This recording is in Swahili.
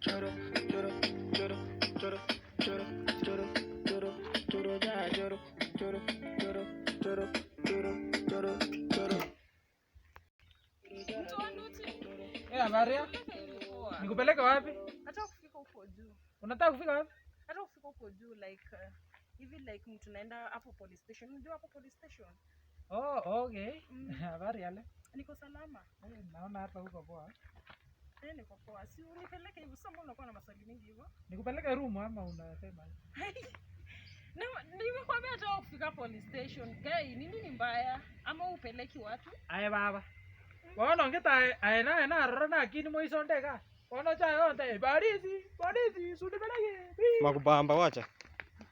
Choro, choro, choro, choro, choro, choro, choro, choro, ya, choro, choro, choro, choro, choro, choro, choro. Mtu wa nduthi. Eh, habari ya? Peleka hivi poa. Nikupeleke wapi? Hata kufika huko juu. Unataka kufika wapi? Hata kufika huko juu like hivi like mtu naenda hapo police station. Unajua hapo police station? Oh, okay. Habari yale. Niko salama. Eh, naona hata huko poa. Eh, niko poa. Si unipeleke hivi. Sasa mbona unakuwa na maswali mingi hivyo? Nikupeleke room ama unasema? Na nimekwambia hata kufika police station. Guy, ni nini mbaya? Ama upeleki watu? Aye baba. Bono ngita aye na na roro na kini moisonde ka. Bono cha yonte polisi, polisi, sunipeleke. Makubamba wacha.